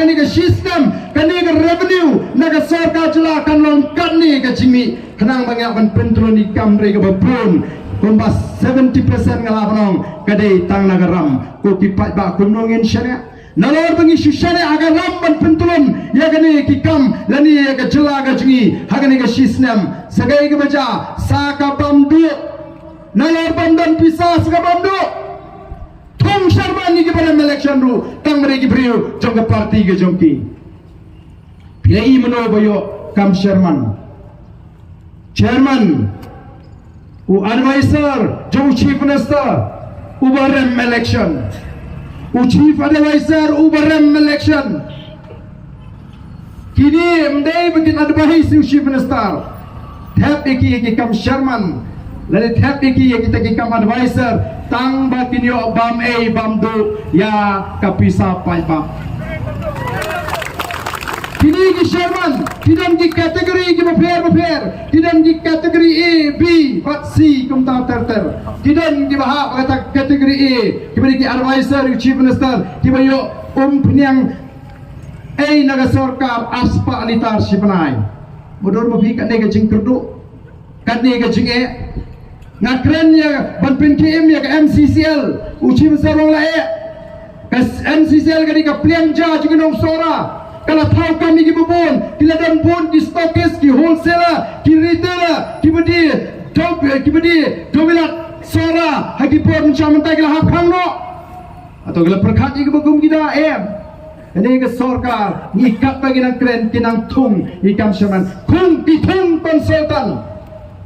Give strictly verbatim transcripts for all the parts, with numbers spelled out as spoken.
Kane ka shi snem, kane ka revenue na ka sorkar jylla kan long katne ka jingmih. Khnang ba ngi lah ban pyntrei ïa ki kam hynrei kaba bun, kumba seventy percent nga lah ban ong ka dei tang na ka ram. Ko ki paidbah, kumno ngin shaniah? Nalor ba ngi shu shaniah ha ka ram ban pyntrei ïa kane ki kam lane ïa ka jylla ka jong ngi ha kane ka shi snem, sa kaei kaba jia? Sa ka bam duh. Nalor bym don pisa, sa ka bam duh. Thung sharman ïa ki ba rem election ruh tang ba dei ki briew jong ka party ka jong ki. Phi la i mano ba ïoh kam sharman? Chairman, u advisor jong u Chief Minister uba rem election. U Chief Advisor uba rem election. Kine ym dei ba kin advise ïa u Chief Minister. Thep ïa ki ïa ki kam sharman, lane thep ïa ki ïa kita ki kam advisor, tang ba kin ïoh bam ei bam duh ïa ka pisa paidbah. Kine ki sharman ki don ki category kiba pher ba pher, ki don ki category A, B bad C kumta ter ter. Ki don kiba hap ha kata category A, kiba dei ki advisor ïa u Chief Minister, kiba ïoh umphniang ei na ka sorkar arspah litar shi bnai. Mudui ma phi, kane ka jingkyrduh, kane ka jingeh. Nga kren ïa ban pynkhie im ïa ka M C C L, u Chief Minister u ong la eh. Ka M C C L ka dei ka pliang ja jong ki nong Sohra. Ka la thaw kam ïa kiba bun, ki la don bun ki stockist, ki wholesaler, ki retailer, kiba die, kiba die domilat Sohra ha ki por mynshwa mynta ki la hap khang noh. Hato ki la pyrkhat ïa kiba kum kita? Em. Kane ka sorkar ngi katba ngi nang kren ki nang thung ïa ki kam sharman. Khung ki thung consultant.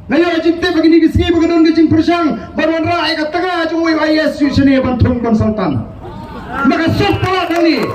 Nga ïoh jingtip ha kine ki sngi ba ka don ka jingpyrshang ban wanrah ïa ka tnga jong u I A S u shane ban thung consultant. Ma ka suk palat hangne.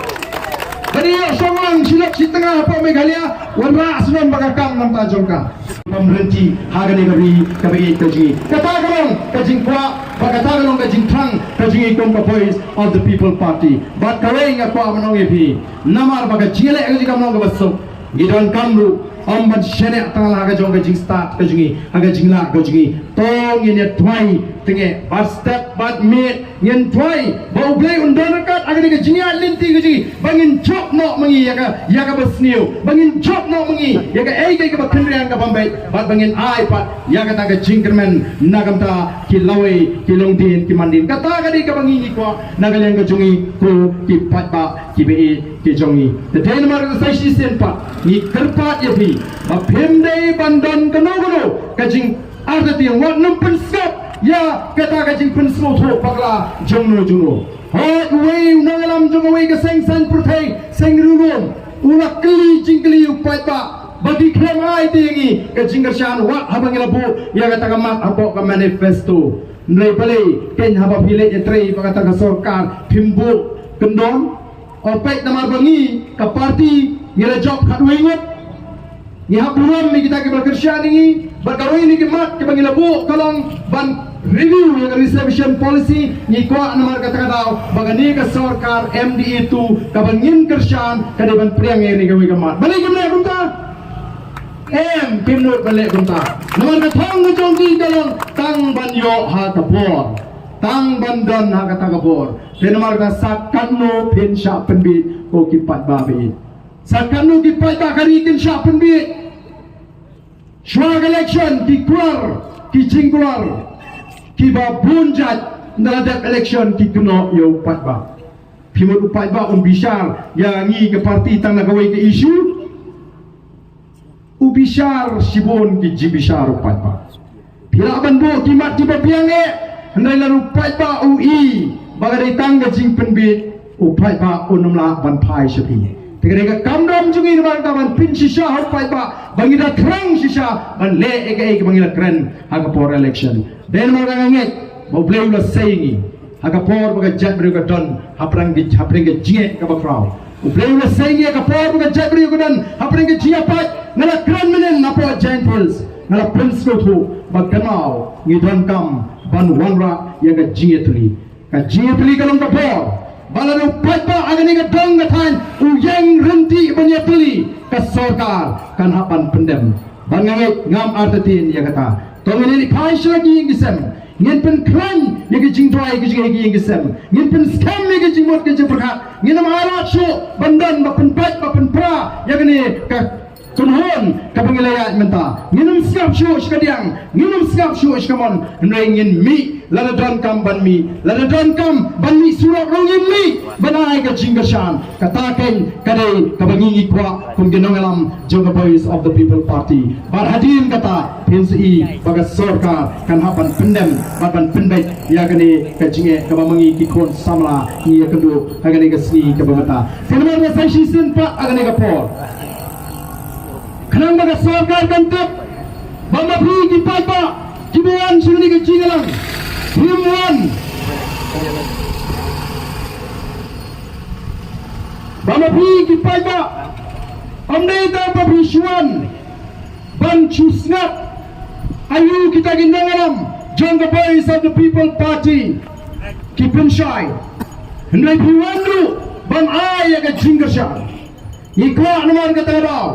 Ba dei ïoh shong lang shi lok shi tnga hapoh Meghalaya, wanrah snem ba ka kam namar jong ka. Kam rynti ha kane ka ri kaba ïeit ka jong ngi. Kata ka long ka jingkwah, ba kata ka long ka jingthrang ka jong ngi kum ka Voice of the People Party. Bad kawei nga kwah ban ong ïa phi, namar ba ka jingïaleh ka jong ngi kam long kaba suk, ngi donkam ruh ym ban shaniah tang la ha ka jong ka jingstad ka jong ngi, ha ka jinglah ka jong ngi. To ngin ïa duwai tynge bad step bad miet. Ngin duwai ba U Blei un don ryngkat ha kane ka jingïaid lynti ka jong ngi, ba ngin jop noh ma ngi ïa ka, ïa kaba sniew, ba ngin jop noh ma ngi ïa kaei kaei kaba khynriang kaba beit, bad ba ngin ai pat ïa kata ka jingkyrmen na ka bynta ki lawei, ki longdien, ki mandien. Kata ka dei kaba ngi ngi kwah na ka liang ka jong ngi ko ki paidbah kiba ïeit ki jong ngi. Te dei namar kata sa shisien pat ngi kyrpad ïa phi ba phim dei ban don kano kano ka jing Artatien wat nym pynsngap ïa kata ka jingpynsngewthuh bakla jongno jongno. Hooid, uwei u nongïalam jong kawei ka seng saiñ pyrthei, seng riewlum, u la kylli jingkylli u paidbah ba ki khlem ai te ïa ngi ka jingkyrshan wat haba ngi la buh ïa kata ka mat hapoh ka manifesto. Hynrei balei kein haba phi leit ïatrei bad kata ka sorkar phim buh kyndon? Hooid, namar ba ngi ka party ngi la jop khatwei ngut. Ngi hap burom ïa kita kiba la kyrshan ïa ngi. Bad kawei na ki mat kiba ngi la buh ka long ban review ïa ka reservation policy. Ngi kwah namar kata ka daw ba kane ka sorkar M D A two kaba ngin kyrshan ka dei ban pdiang ïa kane kawei ka mat. Balei kim leh kumta? Em, kim nud ban leh kumta. Namar ka thong ka jong ki ka long tang ban ïoh ha ka bor, tang ban don ha kata ka bor. Te namar kata sa katno phin shah pynbieit ko ki paidbah ba ïeit? Sa katno ki paidbah ka ri kin shah pynbieit? Shuwa ka election ki kular, ki jingkular kiba bun jait, ynda la dep election ki kynnoh ïa u paidbah. Phi mut u paidbah un bishar ïa ngi ka party tang na kawei ka issue? U bishar shibun ki jingbishar u paidbah. Phi lah ban buh ki mat kiba biang eh, hynrei lada u paidbah u i ba ka dei tang ka jingpynbieit, u paidbah un ym lah ban phai sha phi. Te ka dei ka kam dom jong ngi namar kata ban pynshisha ha u paidbah ba ngi da thrang shisha ban leh ïa kaei kaba ngi la kren ha ka por election. Dei namar kata nga ngeit ba U Blei u la sei ïa ngi ha ka por ba ka jaitbynriew ka don hapdeng ka, hapdeng ka jingeh kaba khraw. U Blei u la sei ïa ngi ha ka por ba ka jaitbynriew ka don hapdeng ka jingïapait. Nga la kren mynnin napoh Jaintia Hills, nga la pynsngewthuh ba kynmaw ngi donkam ban wanrah ïa ka jingïatylli. Ka jingïatylli ka long ka bor. Ba lada u paidbah ha kane ka dong ka thaiñ u ïeng rynti ban ïatylli, ka sorkar kan hap ban pyndem. Bad nga ngeit ngam artatien ïa kata. To ngin ïalehkai sha ki ïing ki sem. Ngin pynkhlaiñ ïa ki jingduwai ki jong ngi ha ki ïing ki sem. Ngin pynskhem ïa ki jingmut ki jingpyrkhat. Ngin ym ailad shuh ban don ba pynpep Kane ka kynhun kaba ngi la ïaid mynta, ngin ym sngap shuh sha ka diang, ngin ym sngap shuh sha ka mon, hynrei ngin mih lada donkam ban mih, lada donkam ban mih surok ruh ngin mih ban ai ka jingkyrshan. Kata keiñ ka dei kaba ngi ngi kwah kum ki nongïalam jong ka Voice of the People Party. Bad hadien kata phin sa ïohi ba ka sorkar kan hap ban pyndem bad ban pynbeit ïa kane ka jingeh kaba ma ngi ki khun samla ngi ïakynduh ha kane ka sngi kaba mynta. Te namar ba sa shisien pat ha kane ka por, khnang ba ka sorkar kan tip ba ma phi ki paidbah kiba wan sha kane ka jingïalang, phim wan, ba ma phi ki paidbah, ym dei tang ba phi shu wan ban shu sngap aïu kita ki nongïalam jong ka Voice of the People Party ki pynshai, hynrei phi wan ruh ban ai ïa ka jingkyrshan. Ngi kwah namar kata ka daw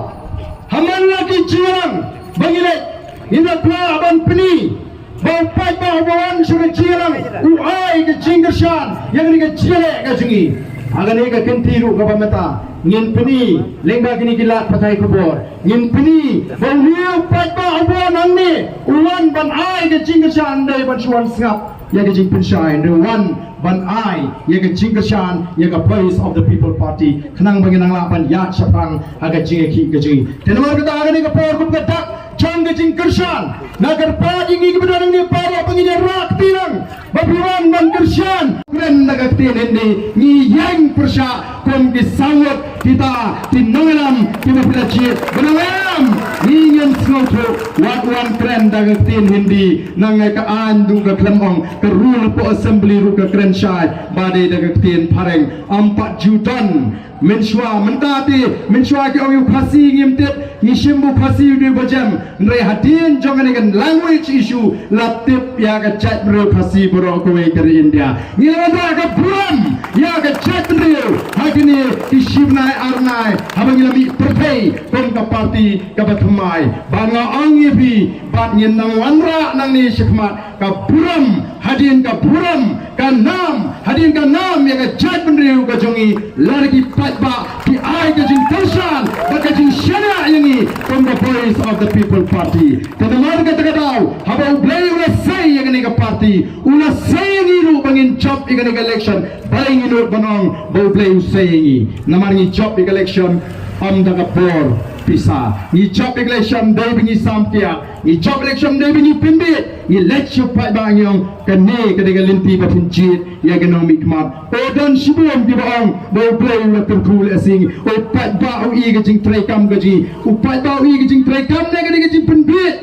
ha man la ki jingïalang ba ngi leit, ngin da kwah ban pyni ba u paidbah uba wan sha ka jingïalang u ai ka jingkyrshan ïa kane ka jingïaleh ka jong ngi. Ha kane ka kynti ruh kaba mynta ngin pyni lyngba kine ki lad pathai khubor, ngin pyni ba une u paidbah uba wan hangne u wan ban ai ka jingkyrshan, ym dei ban shu wan sngap ïa ka jingpynshai, hynrei u wan ban ai ïa ka jingkyrshan ïa ka Voice of the People Party, khnang ba ngin nang lah ban ïaid shaphrang ha ka jingïakhih ka jong ngi. Te namar kata ha kane ka por kum ka dak jong ka jingkyrshan, nga kyrpad ïa ngi kiba don hangne baroh ba ngin ïarap kti lang ba phi wan ban kyrshan. Kren da ka ktien Hindi, ngi ïeng pyrshah kum ki saw ngut kita ki nongïalam kiba phi la jied. Ba nongïalam, ngi ngin sngewthuh wat wan kren da ka ktien Hindi. Nangne ka aiñ ruh ka khlem ong, ka rule hapoh assembly ruh ka kren shai ba dei da ka ktien phareng. Ym pat ju don. Mynshuwa mynta te, mynshuwa ki ong ïa u Khasi ngim tip, ngi shim ba u Khasi u dei ba jem. Hynrei hadien jong kane ka language issue la tip ïa ka jaitbynriew Khasi baroh kawei ka ri India. Ngi la wanrah ka burom ïa ka jaitbynriew ha kine ki shi bnai ar bnai haba ngi la mih pyrthei kum ka party kaba thymmai. Bad nga ong ïa phi, bad ngin nang wanrah nangne shakhmat ka burom, hadien ka burom, ka nam, hadien ka nam ïa ka jaitbynriew ka jong ngi, lada ki paidbah ki ai ka jingkyrshan bad ka jingshaniah ïa ngi kum ka Voice of the People Party. Te namar kata ka daw, haba U Blei u la sei ïa kane ka party, u la sei ïa ngi ruh ba ngin jop ïa kane ka election. Balei ngi nud ban ong ba U Blei u sei ïa ngi? Namar ngi jop ïa ka election ym da ka bor pisa. Ngi jop ïa ka election dei ba ngi samthiah. Ngi jop election dei ba ngi pynbeit, ngi leit sha u paidbah ngi ong kane ka dei ka lynti ba phin jied ïa ka nongmihkhmat. O, don shibun kiba ong ba U Blei u la kyrkhu lehse ïa ngi. O paidbah, u i ka jingtrei kam ka jong ngi. U paidbah u i ka jingtrei kam ne ka dei ka jingpynbeit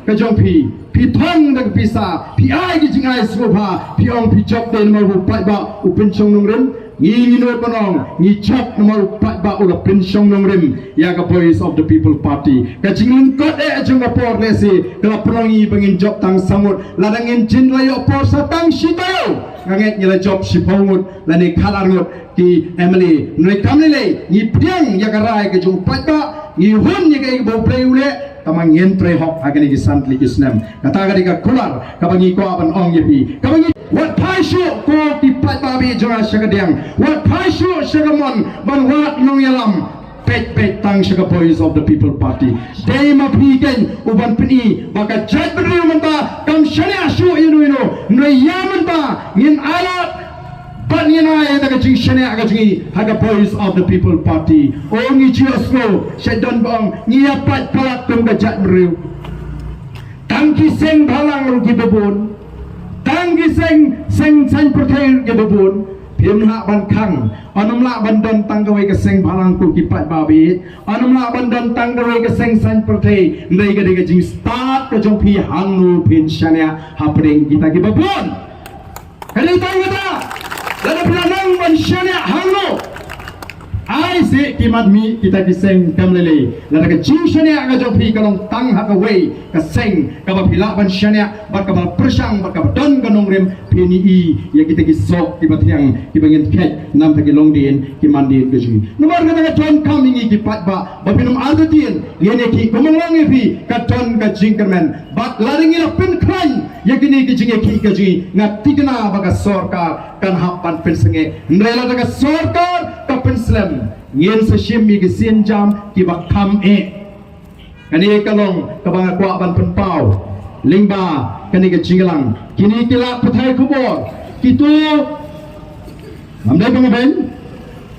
ka jong phi. Phi thong da ka pisa, phi ai ka jingai sngewbha, phi ong phi jop dei namar ba u paidbah u pynshong nongrim. Ngi ngi nud ban ong ngi jop namar u paidbah u la pynshong nongrim ïa ka Voice of the People Party. Ka jinglyngkot eh jong ka por lehse ka la pynlong ïa ngi ba ngin jop tang saw ngut. Lada ngin jin la ïoh por sa tang shi taïew, nga ngeit ngi la jop shiphew ngut lane khatar ngut ki M L A. Hynrei kam lei lei ngi pdiang ïa ka rai ka jong u paidbah, ngi hun ïa kaei kaba U Blei u leh. Tangba ngin trei hok ha kine ki san tylli ki snem. Kata ka dei ka kular kaba ngi kwah ban ong ïa phi. Kaba ngi, wat phai shuh ko ki paidbah ba ïeit jong nga sha ka diang, wat phai shuh sha ka mon ban wad nongïalam. Peit peit tang sha ka Voice of the People Party. Dei ma phi keiñ u ban pyni ba ka jaitbynriew mynta kam shaniah shuh ïano ïano. Hynrei ïa mynta ngin ailad bad ngin ai da ka jingshaniah ka jong ngi ha ka Voice of the People Party. O ngi ju ïohsngew, sha don ba ong ngi ïa pait palat kum ka jaitbynriew. Tang ki seng bhalang ruh kiba bun, tang ki seng, seng saiñ pyrthei ruh kiba bun. Phim lah ban khang, yn ym lah ban don tang kawei ka seng bhalang ko ki paidbah ba ïeit, yn ym lah ban don tang kawei ka seng saiñ pyrthei. Hynrei ka dei ka jingstad ka jong phi hangno phin shaniah hapdeng kita kiba bun. Ka dei tang kata, lada phi la nang ban shaniah hangno, ai se ki mat mih kita ki seng kam lei lei. Lada ka jingshaniah ka jong phi ka long tang ha kawei ka seng kaba phi lah ban shaniah bad kaba pyrshang bad kaba don ka nongrim, phin ïohi ïa kita ki soh kiba thiang kiba ngin khet namar ki longdien ki mandien ka jong ngi. Namar kata ka donkam ïa ngi ki paidbah ba phin ym artatien, ngin ïa ki kumno long ïa phi ka don ka jingkyrmen. Bad lada ngi la pynkhlaiñ ïa kine ki jingïakhih ka jong ngi, nga thikna ba ka sorkar kan hap ban pynsangeh. Hynrei lada ka sorkar ka pynslem, ngin sa shim ïa ki sienjam kiba kham eh. Kane ka long kaba nga kwah ban pynpaw lyngba kane ka jingïalang. Kine ki lad pathai khubor, kito, ngam dei ba nga beiñ,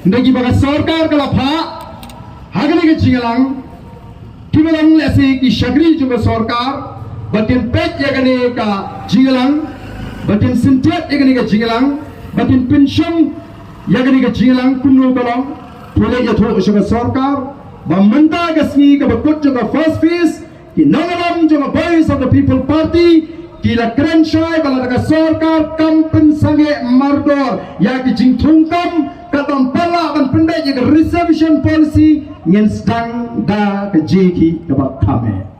hynrei kiba ka sorkar ka la phah ha kane ka jingïalang, kiba long lehse ki shakri jong ka sorkar, ba kin peit ïa kane ka jingïalang, ba kin syntiat ïa kane ka jingïalang, ba kin pynshong ïa kane ka jingïalang kumno ka long. Pule ïathuh sha ka sorkar ba mynta ka sngi kaba kut jong ka first phase, ki nongïalam jong ka Voice of the People Party ki la kren shai ba lada ka sorkar kam pynsangeh mardor ïa ki jingthungkam, ka bym pat lah ban pynbeit ïa ka reservation policy, ngin sdang da ka jingkit kaba kham eh.